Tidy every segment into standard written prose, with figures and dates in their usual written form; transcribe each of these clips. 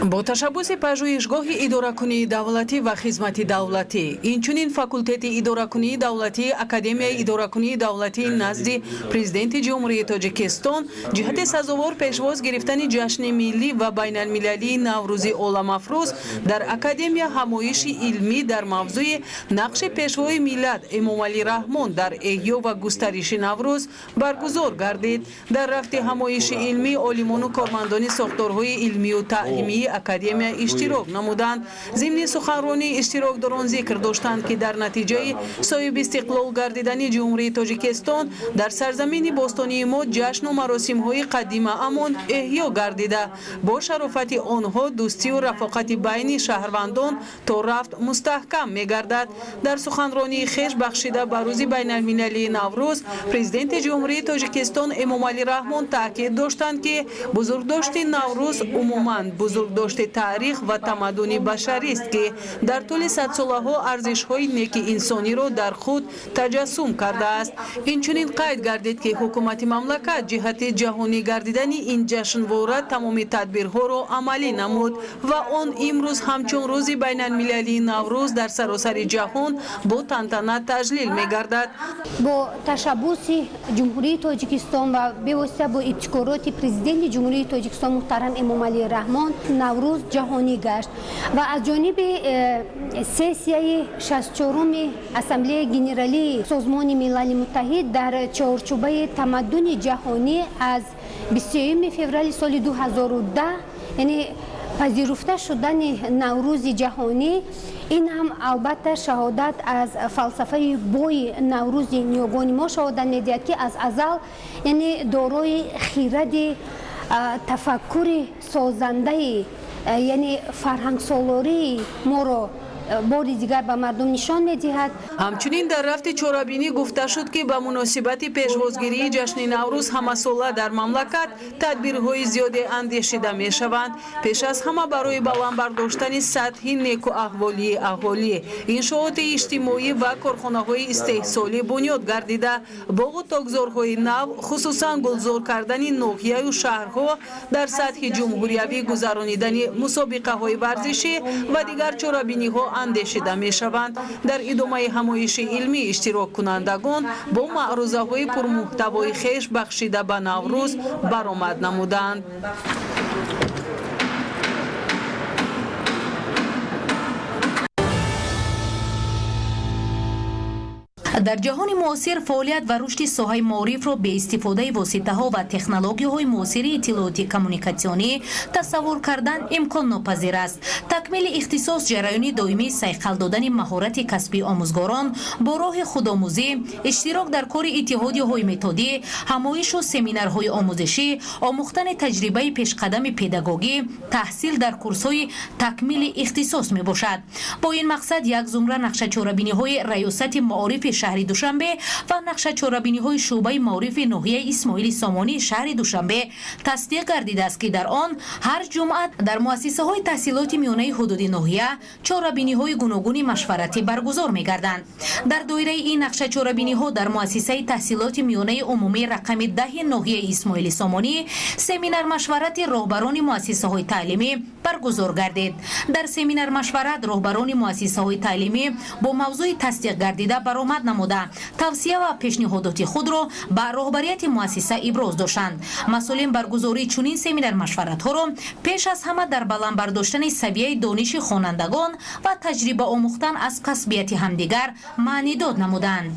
Бо ташаббуси пажӯҳишгоҳи идоракунии давлатӣ ва хизмати давлатӣ, инчунин факултети идоракунии давлатии Академияи идоракунии давлатии назди Президенти Ҷумҳурии Тоҷикистон ҷиҳати сазовор пешвоз гирифтани ҷашни миллӣ ва байналмилалии Наврӯзи оламафрӯз дар академия ҳамоиши илмӣ дар мавзӯи нақши пешвои миллат Эмомалӣ Раҳмон дар эҳё ва густариши Наврӯз баргузор гардид. Дар рафти ҳамоиши илмӣ олимону кормандони сохторҳои илмию таълимии академия иштирок намуданд. Зимни суханронии иштирокдорон зикр доштанд, ки дар натиҷаи соҳибистиқлол гардидани Ҷумҳурии Тоҷикистон дар сарзамини бостонии мо ҷашну маросимҳои қадимаамон эҳё гардида, бо шарофати онҳо дӯстию рафоқати байни шаҳрвандон то рафт мустаҳкам мегардад. Дар суханронии хеш бахшида ба рӯзи байналмилалии Наврӯз Президенти Ҷумҳурии Тоҷикистон Эмомалӣ Раҳмон таъкид доштанд, ки бузургдошти Наврӯз умуман бузургдошти таърих ва тамаддуни башарист, ки дар тӯли садсолаҳо арзишҳои неки инсониро дар худ таҷассум кардааст. Инчунин қайд гардид, ки ҳукумати мамлакат ҷиҳати ҷаҳонӣ гардидани ин ҷашнвора тамоми тадбирҳоро амалӣ намуд ва он имрӯз ҳамчун рӯзи байналмилалии Наврӯз дар саросари ҷаҳон бо тантана таҷлил мегардад. Бо ташаббуси Ҷумҳурии Тоҷикистон ва бевосита бо ибтикороти Президенти Ҷумҳурии Тоҷикистон муҳтарам Эмомалӣ Раҳмон Наврӯз ҷаҳонӣ гашт ва аз ҷониби сессияи 64-уми Ассамблеяи Генералии Созмони Милали Муттаҳид дар чорчӯбаи тамаддуни ҷаҳонӣ аз 23 феврали соли 2010, яъне пазируфта шудани Наврӯзи ҷаҳонӣ, ин ҳам албатта шаҳодат аз фалсафаи бои Наврӯзи ниёгони мо шаҳодат медиҳад, ки аз азал, яъне дорои хиради тафаккури созандаи, яъне фарҳангсолории моро бори дигар ба мардум нишон медиҳад. Ҳамчунин дар рафти чорабинӣ гуфта шуд, ки ба муносибати пешвозгирии ҷашни Наврӯз ҳамасола дар мамлакат тадбирҳои зиёде андешида мешаванд. Пеш аз ҳама барои баланд бардоштани сатҳи некуаҳволии аҳолӣ, иншооти иҷтимоӣ ва корхонаҳои истеҳсолӣ бунёд гардида, боғу токзорҳои нав, хусусан гулзор кардани ноҳияю шаҳрҳо, дар сатҳи ҷумҳуриявӣ гузаронидани мусобиқаҳои варзишӣ ва дигар чорабиниҳо андешида мешаванд. Дар идомаи ҳамоиши илмӣ иштироккунандагон бо маърузаҳои пурмуҳтавои хеш бахшида ба Наврӯз баромад намуданд. Дар ҷаҳони муосир фаъолият ва рушди соҳаи маорифро беистифодаи воситаҳо ва технологияҳои муосири иттилоотӣ коммуникатсионӣ тасаввур кардан имконнопазир аст. Такмили ихтисос, ҷараёни доимии сайқал додани маҳорати касбии омӯзгорон бо роҳи худомӯзӣ, иштирок дар кори иттиҳодияҳои методӣ, ҳамоишу семинарҳои омӯзишӣ, омӯхтани таҷрибаи пешқадами педагогӣ, таҳсил дар курсҳои такмили ихтисос мебошад. Бо ин мақсад як зумра нақшачорабиниҳои раёсати маорифи шаҳри Душанбе ва нақшачорабиниҳои шӯъбаи маорифи ноҳияи Исмоили Сомонии шаҳри Душанбе тасдиқ гардидааст, ки дар он ҳар ҷумъа дар муассисаҳои таҳсилоти миёнаи ҳудуди ноҳия чорабиниҳои гуногуни машваратӣ баргузор мегарданд. Дар доираи ин нақшачорабиниҳо дар муассисаи таҳсилоти миёнаи умумии рақами 10 ноҳияи Исмоили Сомонӣ семинар-машварати роҳбарони муассисаҳои таълимӣ баргузор гардид. Дар семинар-машварат роҳбарони муассисаҳои таълимӣ бо мавзӯи тасдиқ гардида баромад намуда, тавсия ва пешниҳодоти худро ба роҳбарияти муассиса иброз доштанд. Масъулин баргузории чунин семинар-машваратҳоро пеш аз ҳама дар баланд бардоштани савияи дониши хонандагон ва таҷриба омӯхтан аз касбияти ҳамдигар маънидод намуданд.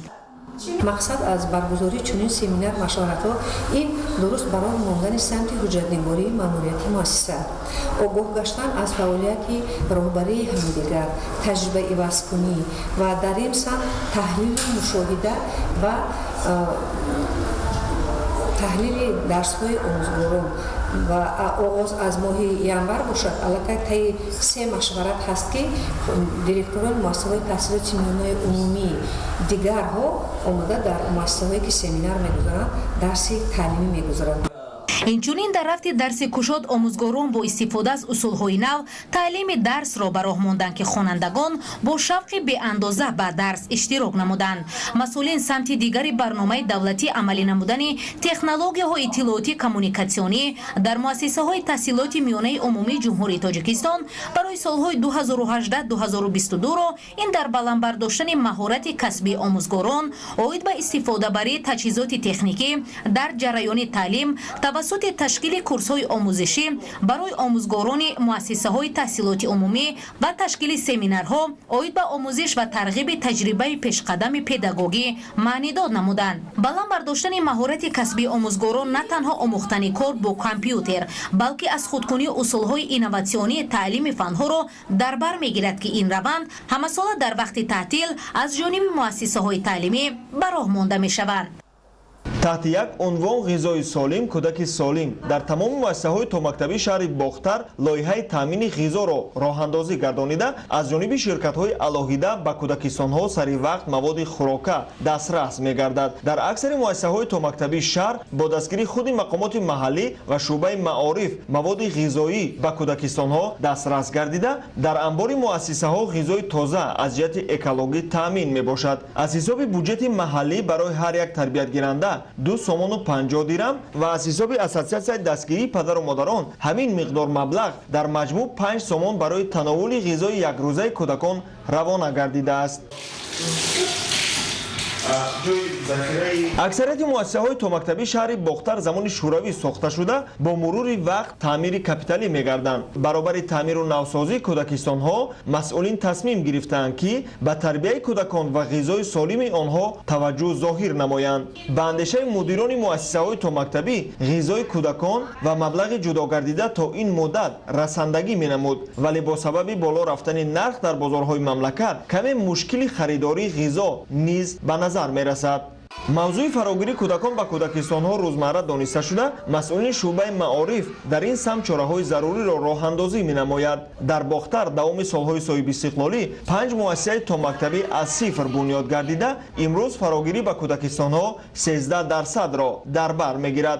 Мақсад аз баргузории чунин семинар машваратҳо ин дуруст ба роҳ мондани самти ҳуҷҷатнигории маъмурияти муассиса, огоҳ гаштан аз фаъолияти роҳбарии ҳамдигар, таҷрибаивазкунӣ ва дар ин самт таҳлилу мушоҳида ва таҳлили дарсҳои омӯзгорон. Ва оғоз аз моҳи январ бошад, аллакай таи се машварат ҳаст, ки директорони муассисаҳои таҳсилоти миёнаи умумӣ дигарҳо омода дар муассисаҳое, ки семинар мегузаранд, дарси таълимӣ мегузаранд. Инчунин дар рафти дарси кушод омӯзгорон бо истифода аз усулҳои нав таълими дарсро ба роҳ монданд, ки хонандагон бо шавқи беандоза ба дарс иштирок намуданд. Масъулин самти дигари барномаи давлатӣ амалӣ намудани технологияҳои иттилоотӣ коммуникатсионӣ дар муассисаҳои таҳсилоти миёнаи умумии Ҷумҳурии Тоҷикистон барои солҳои 2018-2022-ро ин дар баланд бардоштани маҳорати касбии омӯзгорон оид ба истифодабарии таҷҳизоти техникӣ дар ҷараёни таълим тавассути ташкили курсҳои омӯзишӣ барои омӯзгорони муассисаҳои таҳсилоти умумӣ ва ташкили семинарҳо оид ба омӯзиш ва тарғиби таҷрибаи пешқадами педагогӣ маънидод намуданд. Баланд бардоштани маҳорати касбии омӯзгорон на танҳо омӯхтани кор бо компютер, балки аз худкунии усулҳои инноватсионии таълими фанҳоро дар бар мегирад, ки ин раванд ҳамасола дар вақти таътил аз ҷониби муассисаҳои таълимӣ ба роҳ монда мешаванд. Таҳти як унвон «Ғизои солим, кӯдаки солим» дар тамоми муассисаҳои томактабии шаҳри Бохтар лоиҳаи таъмини ғизоро роҳандозӣ гардонида, аз ҷониби ширкатҳои алоҳида ба кӯдакистонҳо сари вақт маводи хӯрока дастрас мегардад. Дар аксари муассисаҳои томактабии шаҳр бо дастгирии худи мақомоти маҳаллӣ ва шӯъбаи маориф маводи ғизоӣ ба кӯдакистонҳо дастрас гардида, дар анбори муассисаҳо ғизои тоза аз ҷиҳати экологӣ таъмин мебошад. Аз ҳисоби буҷети маҳаллӣ барои ҳар як тарбиятгиранда 2 сомону 50 дирам ва аз ҳисоби ассотсиатсияи дастгирии падару модарон ҳамин миқдор маблағ, дар маҷмӯъ 5 сомон барои тановули ғизои якрӯзаи кӯдакон равона гардидааст. Аксарияти муассисаҳои томактабии шаҳри Бохтар замони шӯравӣ сохта шуда, бо мурури вақт таъмири капиталӣ мегарданд. Баробари таъмиру навсозии кӯдакистонҳо масъулин тасмим гирифтаанд, ки ба тарбияи кӯдакон ва ғизои солими онҳо таваҷҷӯҳ зоҳир намоянд. Ба андешаи мудирони муассисаҳои томактабӣ, ғизои кӯдакон ва маблағи ҷудогардида то ин муддат расандагӣ менамуд, вале бо сабаби боло рафтани нарх дар бозорҳои мамлакат каме мушкили харидории ғизо низ ба назар мерасад. Мавзӯи фарогирии кӯдакон ба кӯдакистонҳо рӯзмарра дониста шуда, масъулини шӯъбаи маориф дар ин самт чораҳои заруриро роҳандозӣ менамояд. Дар Бохтар давоми солҳои соҳибистиқлолӣ 5 муассисаи томактабӣ аз сифр бунёд гардида, имрӯз фарогирӣ ба кӯдакистонҳо 13%-ро дар бар мегирад.